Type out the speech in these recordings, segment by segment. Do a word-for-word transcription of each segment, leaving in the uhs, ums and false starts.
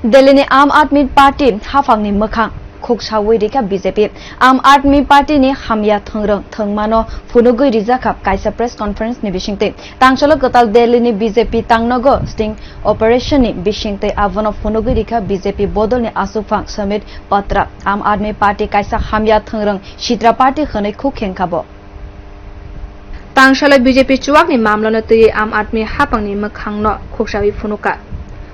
Delhi ni Aam Aadmi Party haphangni mwkhang khuksawi rikha B J P. Aam Aadmi Party ni hamya thwngrwng thwngmano phunugwi rijakha kaisa press conference ni bisingtwi. Tangsalo kwtal Delhi ni B J P tangnogo sting operation ni bisingtwi abono phunugwi rikha B J P bodol ni aswkphang Sambit Patra. Aam Aadmi Party kaisa hamya thwngrwng sitra party hwnwi khuk khengkha bo. Tangsalo B J P chuwakni mamlano twiwi Aam Aadmi haphangni mwkhangno khuksawi phunukha.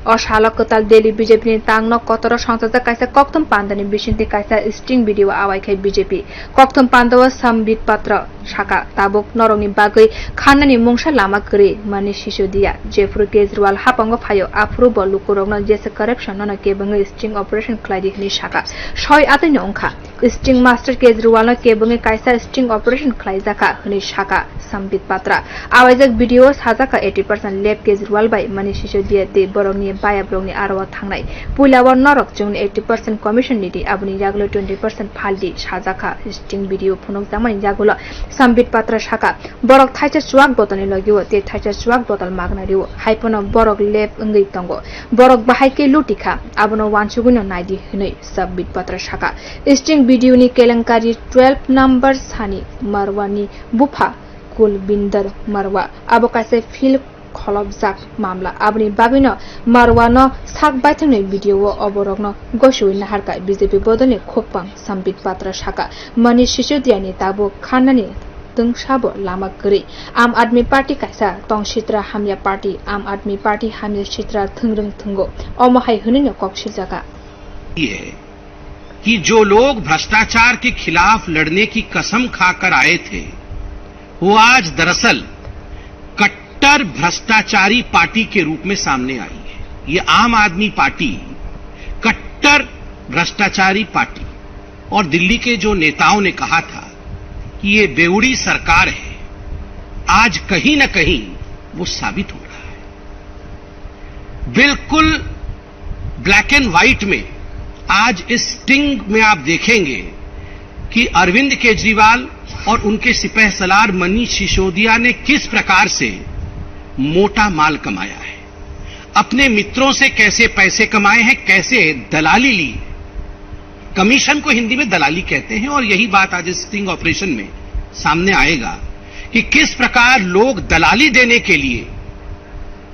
O salo kwtal Delhi B J P ni tangno kotoro songchajak kaisa kokthum pandani bisingtwi kaisa sting video awai khai B J P. Kokthum pandao Sambit Patra sakha, tabuk norokni bagwi khannani mungsa lama kwrwi Manish Sisodia. Jephuru Kejriwal haphango phaio, aphuru bo lukurokno jesa corruption nono kebengwi sting operation khlaidi hwnwi sakha. Soi atwino wngkha. Sting Master Kejriwalno kebengwi kaisa sting operation khlaijakha hwnwi sakha Sambit Patra. Awaijak video o sajakha eighty percent lab Kejriwal bai Manish Sisodia tei borokni bayabrokni aro o thangnai. Puila o norok chwngno eighty percent commission ridi, aboni yagulo twenty percent phaldi sajakha. Sting video phunukjakmani yagulo Sambit Patra sakha, borok thaisa chuwak botolni logi o tei thaisa chuwak botol magna rio, hai phano borok lab wngwi tongo. Borok bahai khe luti kha, abono uansugwino naidi hwnwi Sambit Patra sakha. Sting video ni kelenkari twelve number sani Marwa ni bupha Kulbinder Marwa. Abo kaisa phil kholopjak mamla. Aboni bagwino Marwa no sak baithangni video o oborokno gosiwi naharkha B J P bodolni khukpang Sambit Patra sakha. Manish Sisodia ni tabuk khannani twngsabo lama kwrwi. Aam Aadmi Party kaisa tong sitra hamya party, Aam Aadmi Party hamya sitra thwngrwng thwngo. Omo hai hwnwino kok siljakha. ये है कि जो लोग भ्रष्टाचार के खिलाफ लड़ने की कसम खाकर आए थे, वो आज दरअसल कट्टर भ्रष्टाचारी पार्टी के रूप में सामने आई है। ये आम आदमी पार्टी कट्टर भ्रष्टाचारी पार्टी, और दिल्ली के जो नेताओं ने कहा था कि ये बेवड़ी सरकार है, आज कहीं ना कहीं वो साबित हो रहा है। बिल्कुल ब्लैक एंड व्हाइट में आज इस स्टिंग में आप देखेंगे कि अरविंद केजरीवाल और उनके सिपह सलार मनीष सिसोदिया ने किस प्रकार से मोटा माल कमाया है, अपने मित्रों से कैसे पैसे कमाए हैं, कैसे दलाली ली। कमीशन को हिंदी में दलाली कहते हैं और यही बात आज इस स्टिंग ऑपरेशन में सामने आएगा कि किस प्रकार लोग दलाली देने के लिए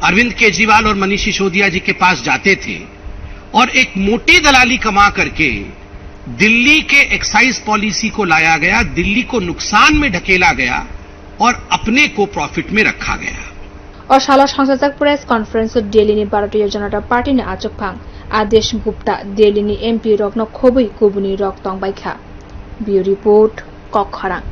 अरविंद केजरीवाल और मनीष सिसोदिया जी के पास जाते थे और एक मोटी दलाली कमा करके दिल्ली के एक्साइज पॉलिसी को लाया गया, दिल्ली को नुकसान में ढकेला गया और अपने को प्रॉफिट में रखा गया। O salo songchajak press conference o Delhi ni Bharatiya Janata Party ni achukphang Adesh Gupta Delhi ni M P rokno khobwi kubuni rok tongbaikha. Bureau Report, Kokkhorang.